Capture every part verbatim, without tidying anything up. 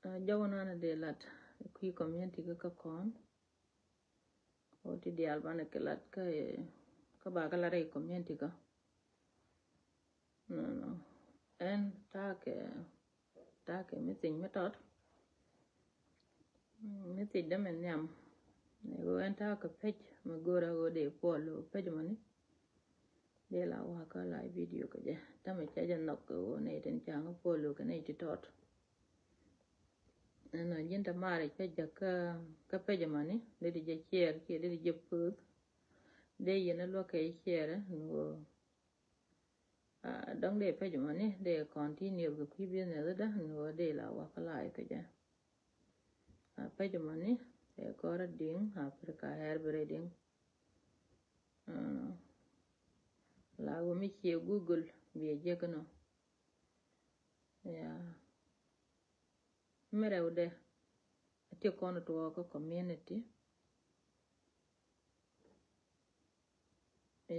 Jɔwä nan a dee lat kui̱ community kä kä kɔn. Ɣöö ti diaal banɛ kɛ lat kä kä ba kä lat rɛy community kä. Ɛn ta̱a̱ kɛ ta̱a̱ kɛ mi thiec mi tɔt. Mi thiec dämɛ nhiam. Ɣöö ɛn ta̱a̱ kɛ pec mi go̱o̱rä ɣöö dee puɔl ɣöö pec mɔni. Dee la wakä la video kɛ jɛ. Tämɛ cɛ jɛ nhɔk kɛ ɣöö nɛy tin ca̱ŋ puɔl ɣöö kɛ nɛy ti tɔt. Ɛn a ji̱n te maarɛ cɛ jɛ kä kä pec mɔni dee di jɛ share kiɛ dee di jɛ post. Dee yɛn a luäk kɛ share ɛn ɣöö dɔ̱ŋ dee pec mɔni dee continue kɛ kui̱ business dä ɛn ɣöö dee la wakä la kɛ jɛ. Pec mɔni ɛ kɔrɛ diŋ Africa Herbal Trading. La wä mi cie Google biɛ jek nɔ. Ya mi rɛwdɛ a ti kɔn tuɔɔk kä community.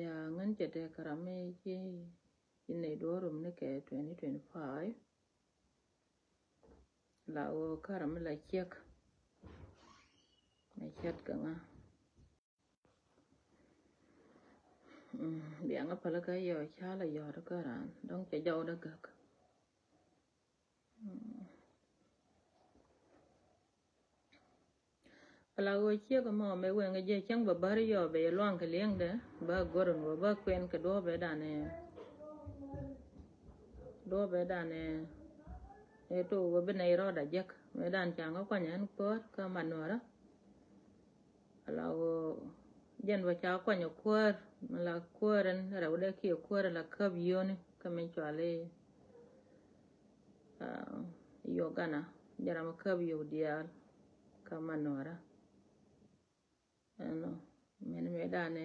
Ya ŋän cɛ tɛ karam mi ci ci nɛy duɔ̱ɔ̱r rum ni kɛ twenty twenty-five. La wä karam mi la ciek. Mɛ cɛt kɛ ŋa. Biaŋä päl kä yɔ ca la yɔt kä ran dɔ̱ŋ cɛ jɔw dä gäk. Ala ɣöö ciek ɛmɔ mɛ weŋ jɛ cäŋ bä bär yɔ bɛ yɛ luaŋ kɛ li̱eŋdɛ bä go̱r ɛn ɣöö bä kuɛn kɛ duɔ̱ɔ̱p ɛ danɛ. Duɔ̱ɔ̱p ɛ danɛ ɛ to̱ ɣöö bi nɛy rɔɔdɛ jek mɛ dan caŋ kä kuany ɛn kuäär kä mat nuɔ̱ɔ̱rä. Ala ɣöö jɛn bä ca kuany ɛ kuäär mi la kuäär ɛn rɛwdɛ kiɛ kuäär ɛ la käp yio̱o̱ni kä min cuali. Uganda jɛ ram käp yio̱o̱k diaal kä mat nuɔ̱ɔ̱rä. Ɛnɔ mɛn mɛ danɛ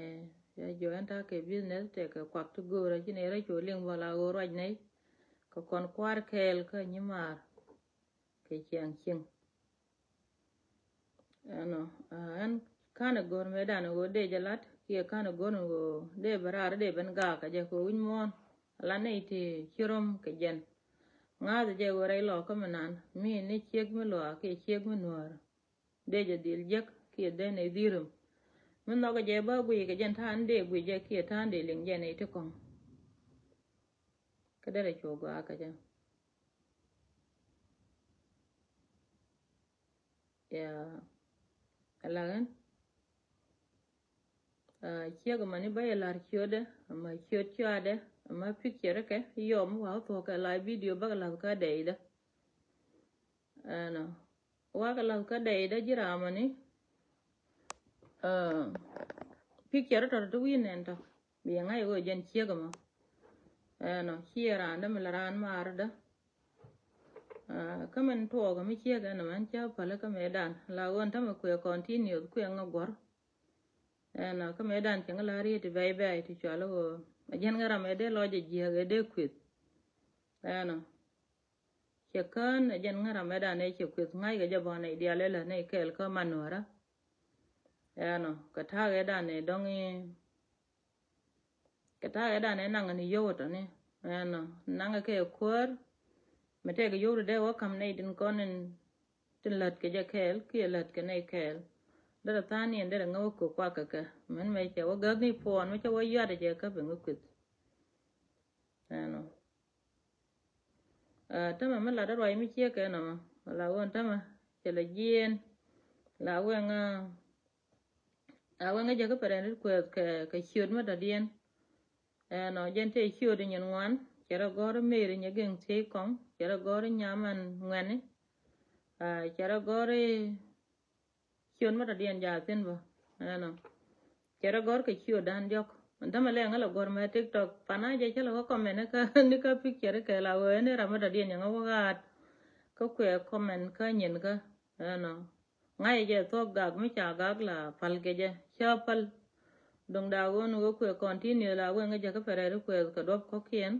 ya jɔ ɛn ta̱a̱ kɛ business tɛ kɛ kuak ti go̱o̱rä ci nɛ rɛ cu liŋ bä la ɣöö ruac nɛy kɛ kɔn kua̱r kɛɛl kä nyimaar kɛ ciaŋ cieŋ. Ɛnɔ ɛn kanɛ go̱r mɛ danɛ ɣöö dee jɛ lat kiɛ kanɛ go̱r ɣöö dee bɛ raar dee ben gaak kɛ jɛ kɛ wi̱c muɔ̱ɔ̱n. Ala nɛy ti ci rom kɛ jɛn ŋa̱a̱th jɛ ɣöö rɛy lɔɔkä mi nan mi ni ciek mi luaak kiɛ ciek mi nuäär. Dee jɛ dhil jek kiɛ dee nɛy dhil rom mi nhɔkɛ jɛ bä guiy kɛ jɛn ta̱a̱n dee guiy jɛ kiɛ ta̱a̱n dee liŋ jɛ nɛy ti kɔ̱ŋ. Kä derɛ cu gɔaa kä jɛ. Ya ala ɣän ciek mani bä yɛ la̱r ciötdɛ ama ciöt cuaadɛ ama picture kɛ yɔm wa thuɔ̱k kɛ la video bä kɛ la̱th kä dɛydä. Ɛnɔ wakɛ la̱th kä dɛydä ji̱ ramani. Picture tɔ̱ ti wi̱i̱ nɛn tɔ̱ bi ŋa̱c ɣöö jɛn ciek ɛmɔ. Ɛnɔ ciɛ raan dämi la raan maardä. Kä min tuɔɔk mi ciek ɛn mɛn cä päl kä mëëdan la ɣöö ɛn tämɛ kuɛ continue kuɛ ŋä guɔ̱r. Ɛnɔ kä mëëdan cɛ ŋä la riet ti bɛy bɛy ti cual ɣöö a jɛn ŋä ram ɛ dee lɔc ɛ jiäk ɛ dee kueth. Ɛnɔ cɛ kään ɛ jɛn ŋä ram ɛdan ɛ cɛ kueth ŋa̱ckɛ jɛ bɔn ɛ diaal ɛ lät nɛy kɛɛl kä man nuäärä. Ɛnɔ kɛ ta̱a̱ ɛ dan ɛ dɔ̱ŋ i̱ kɛ ta̱a̱ ɛ dan ɛ naŋ ni yio̱w tɔ̱ni. Ɛnɔ naŋ kɛ kuäär mi tɛk yio̱w ti dee wä ka̱m nɛy tin kɔn in tin lät kɛ jɛ kɛɛl kiɛ lät kɛ nɛy kɛɛl. Derɛ tha̱a̱n ni ɛn derɛ ŋä wä kök kuak kɛ kɛ mɛn mɛ cɛ wä gäk ni puɔn mɛ cɛ wä yuat ɛ jɛ kä ben wä kueth. Ɛnɔ tämɛ mi lat ruac mi ciek kɛ nɔmɔ la wä tämɛ cɛ lɛ jiɛɛn la wä ŋä. A wä ŋä jɛ kä pɛrɛn rit kuɛth kɛ ciöt mi dɔ̱diɛn. Ɛnɔ jɛn tëë ciöt nyin ŋuan cɛ rɛ gɔ̱r meri nyɛ geŋ thiec kɔŋ cɛ rɛ gɔ̱r nyam ɛn ŋuɛni. Cɛ rɛ gɔ̱r ciöt mi dɔ̱diɛn jaa thin bä. Ɛnɔ cɛ rɛ gɔ̱r kɛ ciöt dan diɔ̱k. Ɛn tämɛ lɛ ŋä lɛ gɔ̱r mɛ TikTok pana jɛ cä lɛ wä comment ni kä picture kɛ la wee ni ram mi dɔ̱diɛn yɛ ŋä wä gaat. Kä kuɛ comment kä nyin kä ɛnɔ. Ŋa̱cɛ jɛ thuɔ̱k gak mi ca gak la pal kɛ jɛ cä pal. Do̱ŋ dak ɣöö ni ɣöö kuɛ continue la wee ŋä jɛ kä pɛrɛri kuɛ kɛ duɔ̱p kɔ̱kiɛn.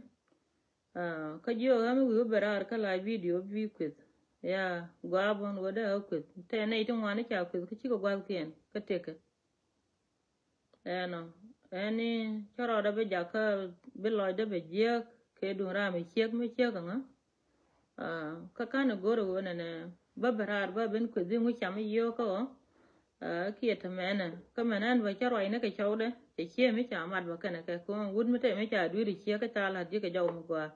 Kä jiök ɣä mi wi̱i̱ wä ben raar kä la video bi kueth. Ya gua̱a̱ bun wä dee ɣä kueth tɛ nɛy ti ŋuan i̱ ca kueth kä cikɛ gua̱thkiɛn kä tekɛ. Ɛnɔ ɛni cä rɔɔdɛ bi jakä bi lɔcdɛ bɛ jiääk kɛ duŋ ram i̱ ciek mi ciek ɛŋä. Kä ka̱n i̱ go̱r i̱ ɣöö nɛnɛ bä bɛ raar bä ben kueth i̱ ŋu cam i̱ yio̱o̱kä ɣɔ. Kiɛ te mɛnɛ kä mɛn ɛn bä cä ruacni kɛ cɔwdɛ cɛ ciee mi ca mat bä kɛnɛ kɛ ko̱o̱ŋ wut mi te mi ca dui̱ri ciee kä ca la̱t ji̱ kɛ jɔw mi gua̱a̱.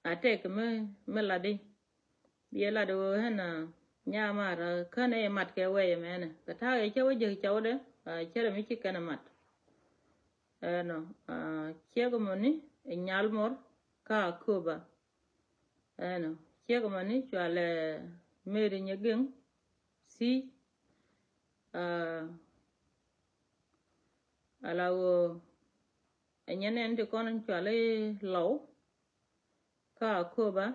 A tëëk mi mi la̱t i̱ biɛ la̱t ɣöö ɛn a nyamar känɛ i̱ mat kɛ wɛy ɛmɛnɛ kɛ ta̱a̱ ɛ cä wä jek cɔwdɛ. Cärɛ mi ci kɛn ɛ mat. Ɛnɔ ciek mɔni ɛ nyal mɔr ka Akoba. Ɛnɔ ciek mɔni cualɛ Mary Nyegeng si. Ala ɣöö ɛ nyɛ nɛn ti kɔn cuali Lɔw ka Akoba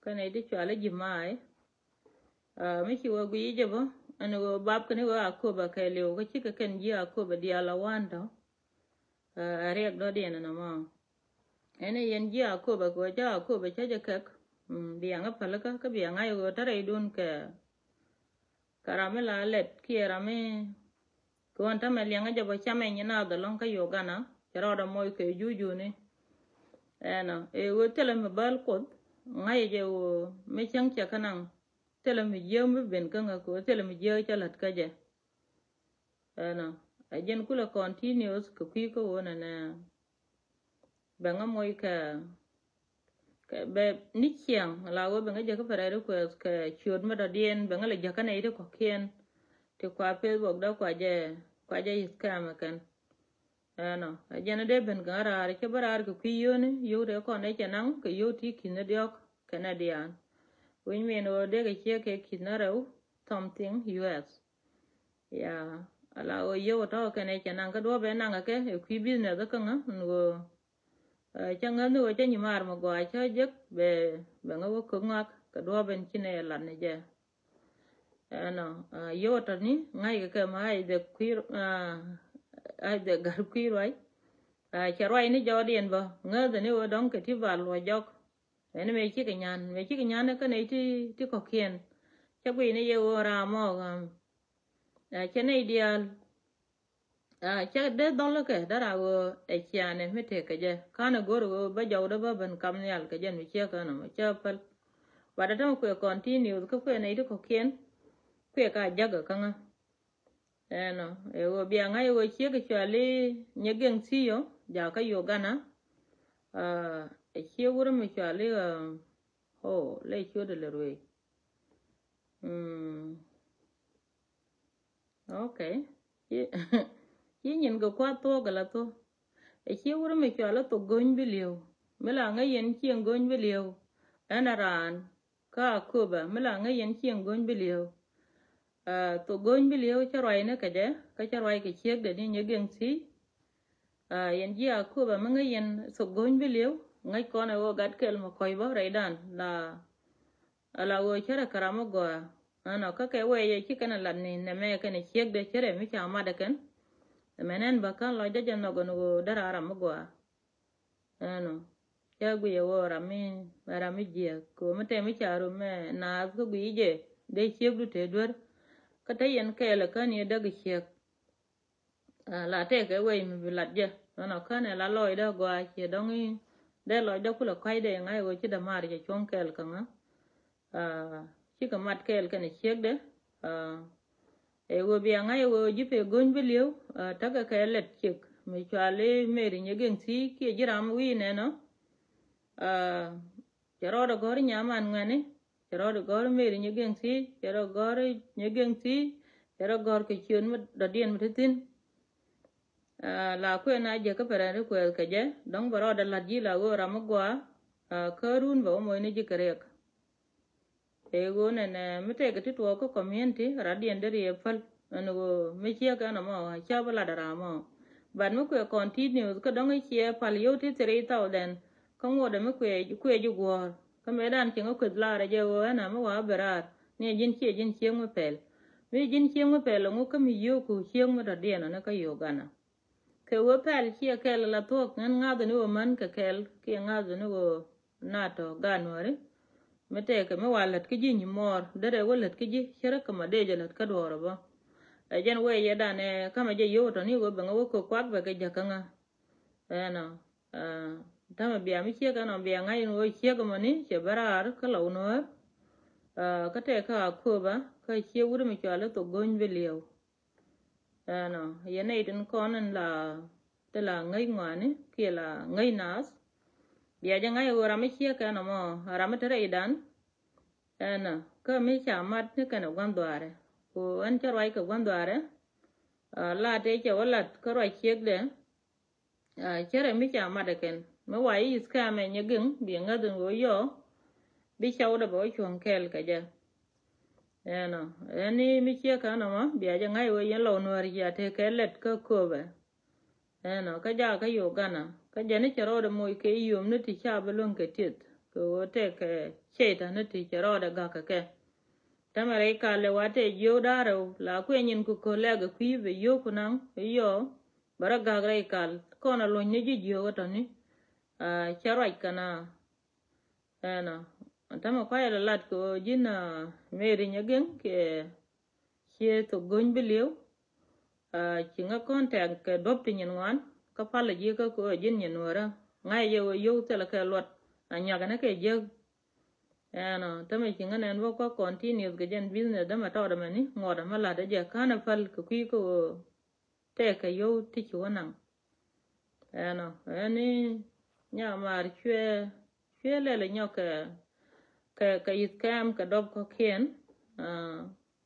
kɛnɛ ti cuali Jimaai. Mi ci wä guiy jɛ bä ɛn ɣöö bap kɛn ɣöö Akoba kɛɛliw kä cikɛ kɛn ji̱ Akoba diaal a wan tɔ. A riɛk dɔ̱diɛn ɛn ɛmɔ ɛn ɛ yɛn ji̱ Akoba kɛ ɣöö cä Akoba cä jɛ kɛk. Biaŋä pälikä kä biaŋä yɛ ɣöö tärɛydun kɛ Kɛ ram mi la lɛt kiɛ ram mi kɛ ɣän tämɛ liɛŋä jɛ bä camɛ nyi naath ɛlɔ̱ŋ kä Uganda cɛ rɔɔdɛ moc kɛ jujuni. Ɛnɔ ɛ ɣöö thilɛ mi bäl Kuoth ŋa̱cɛ jɛ ɣöö mi cäŋ cɛ kä naŋ thilɛ mi jiääk mi ben kä ŋäk kɛ ɣöö thilɛ mi jiääk cä lät kä jɛ. Ɛnɔ ɛ jɛn kulɛ continuous kɛ kui̱ kä ɣöö nɛnɛ. Bɛ ŋä moc kɛ kɛ bɛ ni ciɛŋ la wä bɛ ŋä jɛ kä pɛrɛ request kɛ ciöt mi dɔ̱diɛn bɛ ŋä lɛ jɛ kä nɛy ti kɔ̱kiɛn ti kua Facebook dä kua jɛ kua jɛ yith kɛmɛ kɛn. Ɛnɔ ɛ jɛn dee ben kɛ ŋä raar cä bä raar kɛ kui̱ yio̱ni yio̱w dee kɔn dee cɛ naŋ kɛ yio̱w ti ki̱n ni diɔ̱k kɛ nɛ diaan. Wi̱ny min ɣöö dee kɛ ciek kɛ ki̱n ni rɛw something U S. Ya ala ɣöö yio̱w tɔ̱ kɛnɛ cɛ naŋ kä duɔ̱ɔ̱p ɛ naŋ kɛ kɛ kui̱ business kä ŋä ɛn ɣöö Cä ŋäth ni ɣöö cä nyimaar mi gɔaa cä jek bɛ bɛ ŋä wä kök ŋak kɛ duɔ̱ɔ̱p ɛn ci nɛ lat ni jɛ. Ɛnɔ yio̱w tɔ̱ni ŋa̱ckɛ kɛ ma ai dhɛ kui̱ ai dhɛ gat kui̱ ruac. Cɛ ruac ni jɔɔdiɛn bä ŋäth ni ɣöö dɔ̱ŋ kɛ ti bal luɔc jɔk. Ɛn mëë cikɛ nyan mëë cikɛ nyan kä nɛy ti ti kɔ̱kiɛn. Cä guiy ni yɛ ɣöö ram mɔ cɛ nɛy diaal. Cä dee dhɔl kɛ dara ɣöö ɛ cianɛ mi tëëk kɛ jɛ ka̱n ɛ go̱r ɣöö bä jɔwdä bä ben kam nhial kɛ jɛn mi ciek kän ɔmɔ cä päl. Bat ɛ tämɛ kuɛ continuous kä kuɛ nɛy ti kɔ̱kiɛn kuɛ ka jäk ɛ käŋä. Ɛnɔ ɛ ɣöö bia ŋa̱c ɛ ɣöö ciek ɛ cuali Nyegeng Thiyo jakä Uganda. Ɛ cie wurɛ mi cuali ɣöö o lɛ ciöt ɛ lɛ ruëëc. Okay. Ci nyin kɛ kuath thuɔ̱k ala thuɔ̱k. Ɛ cie wurɛ mi cual a thok go̱ny bi li̱ew mi la ŋäc yɛn cieŋ go̱ny bi li̱ew. Ɛn a raan kä Akoba mi la ŋäc yɛn cieŋ go̱ny bi li̱ew. Thok go̱ny bi li̱ew cä ruacni kɛ jɛ kä cä ruac kɛ ciekdɛ ni Nyegeng Thi̱i̱. Yɛn ji̱ Akoba mi ŋäc yɛn thok go̱ny bi li̱ew ŋäc kɔn ɛ ɣöö gat kɛl mi kɔc bä rɛydan la Ala ɣöö cärɛ kɛ ram mi gɔaa. Ɛnɔ kä kɛ wee yɛ ci kɛn ɛ lat ni nɛmɛ kɛn ɛ ciekdɛ cärɛ mi ca mat ɛ kɛn. Ɛmɛn ɛn bä kän lɔcdä jɛ nhɔk ɛn ɣöö dära ram mi gɔaa. Ɛnɔ cä guiyɛ ɣöö ram mi ram mi jiɛk kɛ ɣöö mi tɛm mi ca rum mɛ naath kä guiy jɛ dee ciekdu te duer. Kä te yɛn kɛɛl ɛ kän yɛ däk ciek. La tëëkɛ wec mi bi lat jɛ nɔnɔ känɛ la lɔcdä gɔaa ciɛ dɔŋ i̱ dee lɔcdä kulɛ kɔ̱a̱cdɛ iŋa̱c ɣöö ci dämaar jɛ cuɔ̱ŋ kɛɛl kä ŋä. Cikɛ mat kɛɛl kɛnɛ ciekdɛ. Ɛ ɣöö bia ŋa̱c ɣöö ji̱ pee go̱ny bi li̱ew. Täkɛ kɛ lɛt ciek mi cuali Mary Nyegeng Thi̱i̱ kiɛ ji̱ ram wi̱i̱ nɛnɔ. Cɛ rɔɔdɛ gɔ̱r nyaman ŋuɛ̈ni. Cɛ rɔɔdɛ gɔ̱r Mary Nyegeng Thi̱i̱ cɛ rɔɔdɛ gɔ̱r Nyegeng Thi̱i̱. Cɛ rɔɔdɛ gɔ̱r kɛ ciöt mi dɔ̱diɛn mi te thi̱n. La kuɛ na jɛ kä pɛrɛn ri kuɛth kɛ jɛ dɔ̱ŋ bɛ rɔɔdɛ la̱t ji̱ la ɣöö ram mi gɔaa. Kä run bɛ wä moc ni ji̱ kɛ riɛk. Ëë ɣöö nɛnɛ mi tëëkɛ ti tuɔɔk kä community radiɛn deri ɛ päl. Ɛn ɣöö mi ciek ɛn ɛmɔ ca bi lat ɛ ram ɔ. But mi kuɛ continuous kä dɔ̱ŋ i̱ ciɛ pal yio̱w ti three thousand. Kä ŋuɔ̱tdɛ mi kuɛ kuɛ ji̱ guɔ̱ɔ̱r kä mëëdan cieŋ ɛ kueth laarɛ jɛ ɣöö ɛn ɛ mi wa bi raar ni ɛ ji̱n ciɛ ji̱n cieŋ mi pɛl. Mi ji̱n cieŋ mi pɛl ɛŋu kä mi yio̱o̱ku cieŋ mi dɔ̱diɛn ɔ ni kä Uganda. Kɛ wee pɛl ciɛ kɛl la thuɔ̱k ŋän ŋa̱th ni wä män kɛ kɛl kiɛ ŋa̱th ni wä nato gan wari. Mi tɛkɛ mi wa lät kä ji̱ nyi mɔɔr derɛ wä lät kä ji̱ cärä kɛ ma dee jɛ lät kä duɔɔr bä. Ɛ jɛn wee yɛ danɛ kamɛ jɛ yio̱w tɔni wä bɛ ŋä wä kɛ kuak bɛ kɛ jäkä ŋä. Ɛnɔ tamɛ bia mi ciek ɛnɔ bia ŋa̱c in wä ciek mɔni cɛ bä raar kä la wä nuäär. Kä tɛk kä October kä ciɛ wut mi cɔal i̱ Thok Gony Bilieu. Ɛnɔ yɛn nɛy tin kɔn in la ti la ŋäc ŋɔaani kiɛ la ŋäc naath. Bia jɛ ŋa̱c ɣöö ram mi ciek kɛn ɛmɔ ram mi te rɛydan. Ɛnɔ kä mi ca mat ni kɛn ɛ gua̱n dhuaarɛ. Ku ɛn cä ruac kɛ gua̱n dhuaarɛ. La tëë cɛ wä lat kä ruac ciekdɛ. Cärɛ mi ca mat ɛ kɛn mi wa i̱ i̱th kɛmɛ nyɛ giŋ bi ŋäth in ɣöö yɔɔ. Bi cawdɛ bɛ wä cuɔ̱ŋ kɛɛl kɛ jɛ. Ɛnɔ ɛn ni mi ciek kɛn ɛmɔ bia jɛ ŋa̱c ɣöö yɛn lɔw nuäär cia tëë kɛ lɛt kä kööbɛ. Ɛnɔ kä jakä Uganda kä jɛn i̱ cɛ rɔɔdɛ moc kɛ yom ni ti ca bi luäŋ kɛ tieth kɛ ɣöö tɛk kɛ cɛy ta̱n ni ti cɛ rɔɔdɛ gak kɛ kɛ. Täämɛ rɛy kal ɛ wa tɛk jiöök da̱rɛw la kuɛ nyin ku ko̱l lɛk ɛ kui̱ bɛ yio̱o̱k ku naŋ i̱ yɔɔ bɛ rɔ gak rɛy kal kɔn a luɔ̱ny ni ji̱ jiöök ɛ tɔ̱ni. Cɛ ruac kɛn a Ɛnɔ täämɛ kuayɛ lɛ lat kɛ ɣöö ji̱n Mary Nyɛgeŋ kiɛ ciɛ Thok Gony Bilieu. Ci ŋä kɔn tɛk kɛ duɔ̱p ti nyin ŋuan kä palä ji̱ kä kɛ ɣöö ji̱n nyin nuäärä ŋa̱cɛ jɛ ɣöö yio̱w thilɛ kɛ luɔt a nyuakɛ ni kɛ jiäk. Ɛnɔ täämɛ ci ŋä nɛn bä kua̱ continuous kɛ jɛn business dämɛ tɔɔdɛ mɛni ŋuɔtdɛ mä la̱tdä jɛ ka̱n ɛ päl kɛ kui̱ kä ɣöö tɛkɛ yio̱w ti ci wä naŋ. Ɛnɔ ɛni nyamaar cuɛ cuɛ lɛl ɛ nyɔk kɛ kɛ kɛ i̱th kɛm kɛ dɔp kɔ̱kiɛn.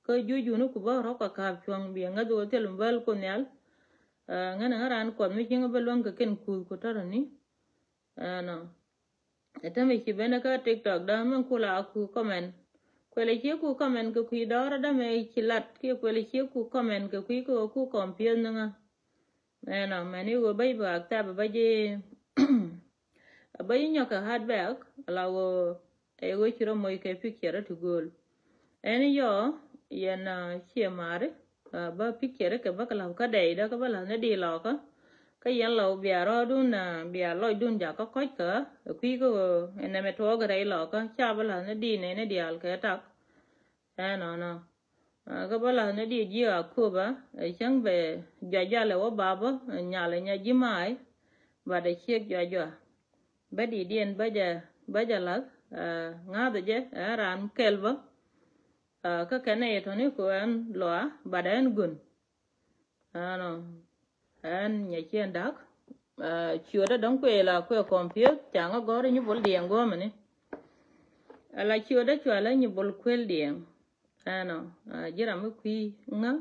Kä juujuni ku bä rɔ̱k kɛ ka̱a̱p cuɔ̱ŋ biɛ ŋäth wä thil mi bäl ku nhial. Ŋän ŋä raan kuɔth mi cieŋ bä luäŋ kɛ kɛn kuuth ku tɔrɔni. Ɛnɔ Ɛ täämɛ ci ben kä TikTok dä mɛ kula ku comment. Kuɛlɛ cie ku comment kɛ kui̱ dɔɔrä dä mɛ ci lat kiɛ kuɛlɛ cie ku comment kɛ kui̱ kɛ ku kɔmpiöth ni ŋä. Ɛnɔ mɛni ɣöö bäc bä accept bä ji̱ bä ji̱ nyɔk kɛ hard back ala ɣöö ɛ ɣöö ci rɔ moc kɛ picture ti gööl. Ɛn yɔ yɛn ciɛ mari bä picture kɛ bä kɛ la̱th kä dɛy dä kä bä la̱th ni di lɔkä. Kä yɛn lɔ bia rɔɔdun bia lɔcdun jakä kɔc kä kui̱ kä nɛmɛ tuɔɔk rɛy lɔkä ca bä la̱th ni di nɛy ni diaal kɛ tak. Ɛnɔnɔ kä bä la̱th ni di ji̱ October cäŋ bɛ jua jua lɛ wä babä nyal nya ji̱ maay. Bat ɛ ciek jua jua bä di diɛn bä jɛ bä jɛ la̱th ŋa̱th jɛ ɛ raan kɛl bä. Kä kɛn nɛ yɛ tɔ̱ni ku ɛn lɔa bat ɛn gun. Ɛnɔ ɛn nyɛ ciɛn da̱k. Ciötdä dɔ̱ŋ kuëë la kuëë kɔmpiöth ca ŋä gɔ̱r i̱ nyi bol diɛŋ guɔ̱mɛni. Ala ciötdä cua la nyi bol kuël diɛŋ. Ɛnɔ ji̱ ram mi kui̱ ŋä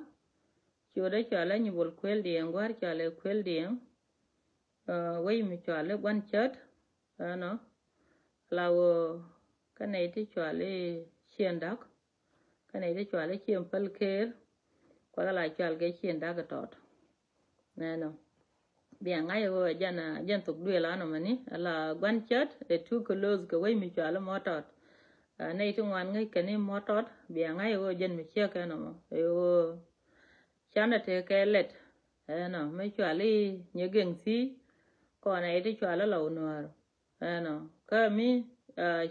ciötdä cua la nyi bol kuël diɛŋ gua̱r cua la kuël diɛŋ. Wec mi cua la gua̱n cät. Ɛnɔ la ɣöö kä nɛy ti cua la ciɛn da̱k. Kä nɛy ti cua la ciɛn päl ker. Kuath ala cual kɛ ciɛn da̱k tɔt. Nɛnɔ bia ŋa̱c ɣöö jɛn jɛn thok duël anɔ mɛni ala gua̱n cät ɛ tuk kɛ loth kɛ wec mi cua la mɔ tɔt. Nɛy ti ŋuan ŋäc kɛn i̱ mɔ tɔt bia ŋa̱c ɣöö jɛn mi ciek kɛn ɔmɔ ɛ ɣöö canɛ tekɛ lɛt. Ɛnɔ mi cual i̱ nyɛ geŋ thi̱i̱ kɔn ɛ ti cual i̱ lɔw nuäär. Ɛnɔ kä mi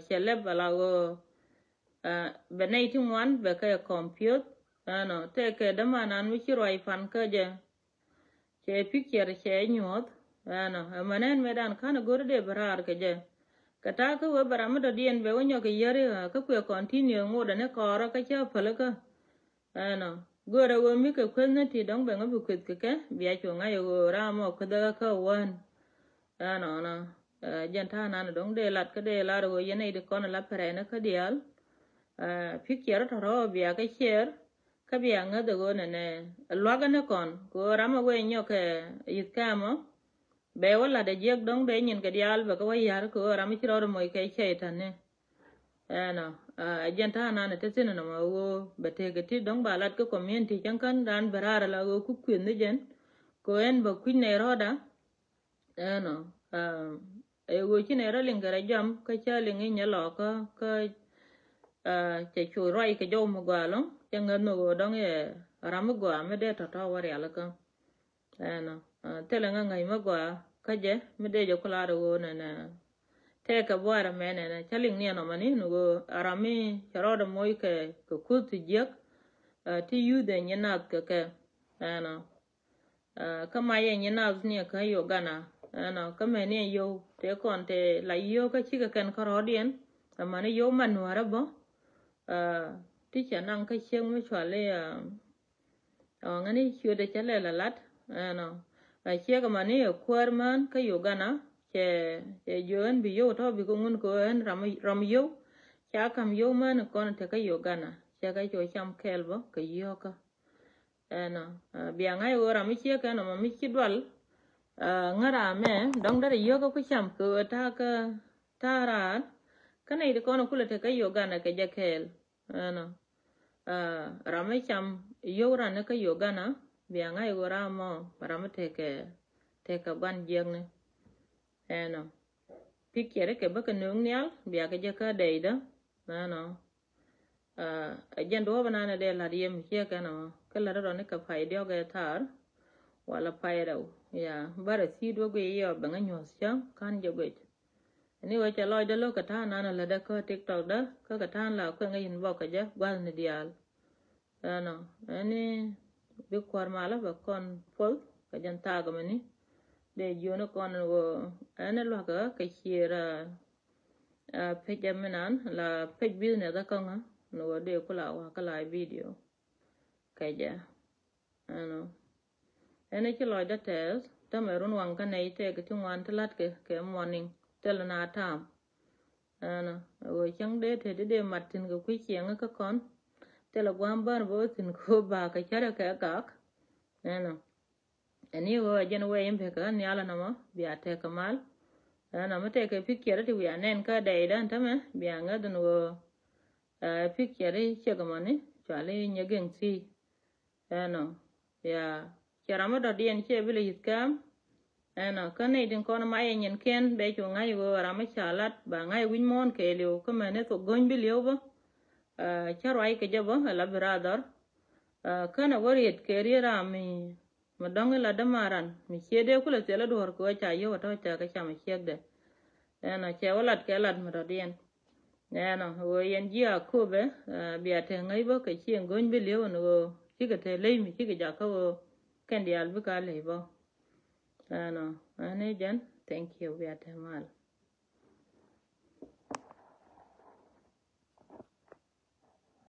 cɛ lɛp ala ɣöö bɛ nɛy ti ŋuan bɛ kɛ kɔmpiöth. Ɛnɔ tɛkɛ dämanan mi ci ruac pan kä jɛ. Cɛ picture cɛ nyuɔth. Ɛnɔ ɛmɛnɛn mɛdan ka̱n go̱r dee bɛ raar kɛ jɛ. Kɛ ta̱a̱ kä wee bɛ ram mi dɔ̱diɛn bɛ wä nyɔk kɛ yäri kä kuɛ continue ŋotdɛ ni kɔɔrä kä cä pälikä. Ɛnɔ görɛ wee mi kɛ kueth ni ti dɔ̱ŋ bɛ ŋä bi kueth kɛ kɛ bia cu ŋa̱c ɛ ɣöö ram ɔ kuethä kä wään. Ɛnɔnɔ jɛn ta̱a̱ nan dɔ̱ŋ dee lat kä dee lar ɣöö yɛn nɛy ti kɔn la pɛrɛnä kä diaal. Picture tɔ̱rɔ̱ bia kä share kä bia ŋäth ɛ ɣöö nɛnɛ luakä ni kɔn kɛ ɣöö ram ɛ wee nyɔk kɛ yi̱th kɛmɔ. Bɛ wä lat ɛ jiäk dɔ̱ŋ bɛ nyin kɛ diaal bɛ kɛ wä ya̱r kɛ ɣöö ram ɛ ci rɔɔdɛ moc kɛ cɛy ta̱ni. Ɛnɔ ɛ jɛn ta̱a̱ nan ɛ te thi̱n ɛnɔ mɛ ɣöö bɛ tëëkɛ ti dɔ̱ŋ ba lat kä community cäŋ kän raan bɛ raar ala ɣöö ku kueth ni jɛn kɛ ɣöö ɛn bɛ kui̱c nɛy rɔɔda. Ɛnɔ ɛ ɣöö ci nɛy rɔ liŋ kɛ rɔ jam kä cä liŋ i̱ nyɛ lɔkä kä cɛ cu ruac kɛ jɔw mi gɔaa ɛlɔ̱ŋ cɛ ŋäth ni ɣöö dɔ̱ŋ yɛ ram mi gɔaa mi dee tɔ̱tɔ̱ wä rialikä. Ɛnɔ thilɛ ŋäŋäc mi gɔaa kä jɛ mi dee jɛ ku lar ɣöö nɛnɛ tɛkɛ buarɛ mɛ nɛnɛ cä liŋ ni ɛnɔ mani ni ɣöö ram mi cɛ rɔɔdɛ moc kɛ kɛ kuth ti jiäk. Ti yuth ɛ nyi nath kɛ kɛ ɛnɔ. Kä mac ɛ nyi nath ni kä Uganda ɛnɔ kä mɛni ɛ yio̱w tëë kɔn tëë la yio̱w kä cikɛ kɛn kä rɔɔdiɛn. Ɛmani yio̱w man nuäärä bä Ti cɛ naŋ kä ciek mi cuali ɔ ŋäni ciötdɛ cä lɛl a lat ɛnɔ. Ciek mani ɛ kuäär män kä Uganda cɛ cɛ jiök ɛn bi yio̱w tɔ̱ bi kä ŋun kɛ ɣöö ɛn ram yio̱w. Ca ka̱m yio̱w män kɔn tekɛ Uganda cɛ kɛ cu cam kɛɛl bä kɛ yio̱kä. Ɛnɔ bia ŋa̱c ɣöö ram mi ciek ɛnɔ mɔ mi ci dual. Ŋära mɛ dɔ̱ŋ derɛ yio̱kä ku cam kɛ ɣöö ta̱a̱ kä ta̱a̱ raar. Kä nɛy ti kɔn kulɛ tekɛ Uganda kɛ jɛ kɛɛl. Ɛnɔ ram mi cam yio̱w ran ni kä Uganda bia ŋa̱c ɣöö ram mɔ ram mi tekɛ tekɛ gua̱n jiäkni. Ɛnɔ picture kɛ bä kɛ nööŋ nhial bia kɛ jɛ kä dɛydä. Ɛnɔ ɛ jɛn duɔ̱ɔ̱p ɛnan ɛ dee la̱t yɛ mi ciek ɛnɔ kä la̱t rɔ ni kɛ pay diɔ̱k ɛ thaar. Wala pay rɛw ya bärɛ thi̱i̱t wä guiy yɛ ɔ bɛŋä nyuɔ̱th cäŋ ka̱n jɛ guic. Ni wä cɛ lɔcdä lo̱k kɛ ta̱a̱n nan lätdä kä TikTok dä kä kɛ ta̱a̱n la kueŋä inbox kɛ jɛ gua̱thni diaal. Ɛnɔ ɛni bi kuäär malä bɛ kɔn puɔth kɛ jɛn thaak mɛni. Dee jiöni kɔn wä ɛni luakä kɛ cier pec ɛminan la pec business akäŋä ni wä dee kula wakä la video. Kɛ jɛ ɛnɔ ɛn ci lɔcdä tɛth tämɛ run waŋ kä nɛy tɛk ti ŋuan ti la̱tkɛ kɛ morning thil na ta̱a̱m. Ɛnɔ ɣöö cäŋ dee te ti dee mat thi̱n kɛ kui̱ ciɛŋä kä kɔn. Thilɛ gua̱a̱m bär bä wä thi̱n kɛ wä ba̱a̱ kɛ cärɛ kɛ gak. Ɛnɔ ɛn i̱ ɣöö a jɛn wee in bekɛ ɣän nhial ɛnɔmɔ bia tɛk kɛ mal. Ɛnɔ mi tɛk kɛ picture ti wiaa nɛn kä dɛy dän tämɛ bia ŋäth ɛn ɣöö picture i̱ ciek ɛmɔni cuali nyɛ geŋ thi̱i̱. Ɛnɔ ya cɛ ram mi dɔ̱diɛn cɛ bi lɛ yi̱th kɛm. Ɛnɔ kä nɛy tin kɔn ma yɛ nyin kɛn bɛ cu ŋa̱c ɣöö ram mi ca lat ba ŋa̱c wi̱c muɔ̱ɔ̱n kɛɛliw kä mɛn ni thok go̱ny bi li̱ew bä. Cä ruac kɛ jɛ bä ala bi raar dhɔr. Känɛ wä riet kɛ riet ram mi mi dɔ̱ŋ ila dämaran mi ciet dee kulɛ thilɛ duɔ̱ɔ̱r kɛ wä ca yio̱w a tɔ̱ ca kɛ cam a ciekdɛ. Ɛnɔ cɛ wä lat kɛ lat mi dɔ̱diɛn. Ɛnɔ ɣöö yɛn ji̱ a köpɛ bia te ŋäc bä kɛ cieŋ go̱ny bi li̱ew ɛn ɣöö cikɛ te ley mi cikɛ jakä ɣöö kɛn diaal bikɛ a ley bä. Ɛnɔ ɛn i̱ jɛn thank you bia te mal.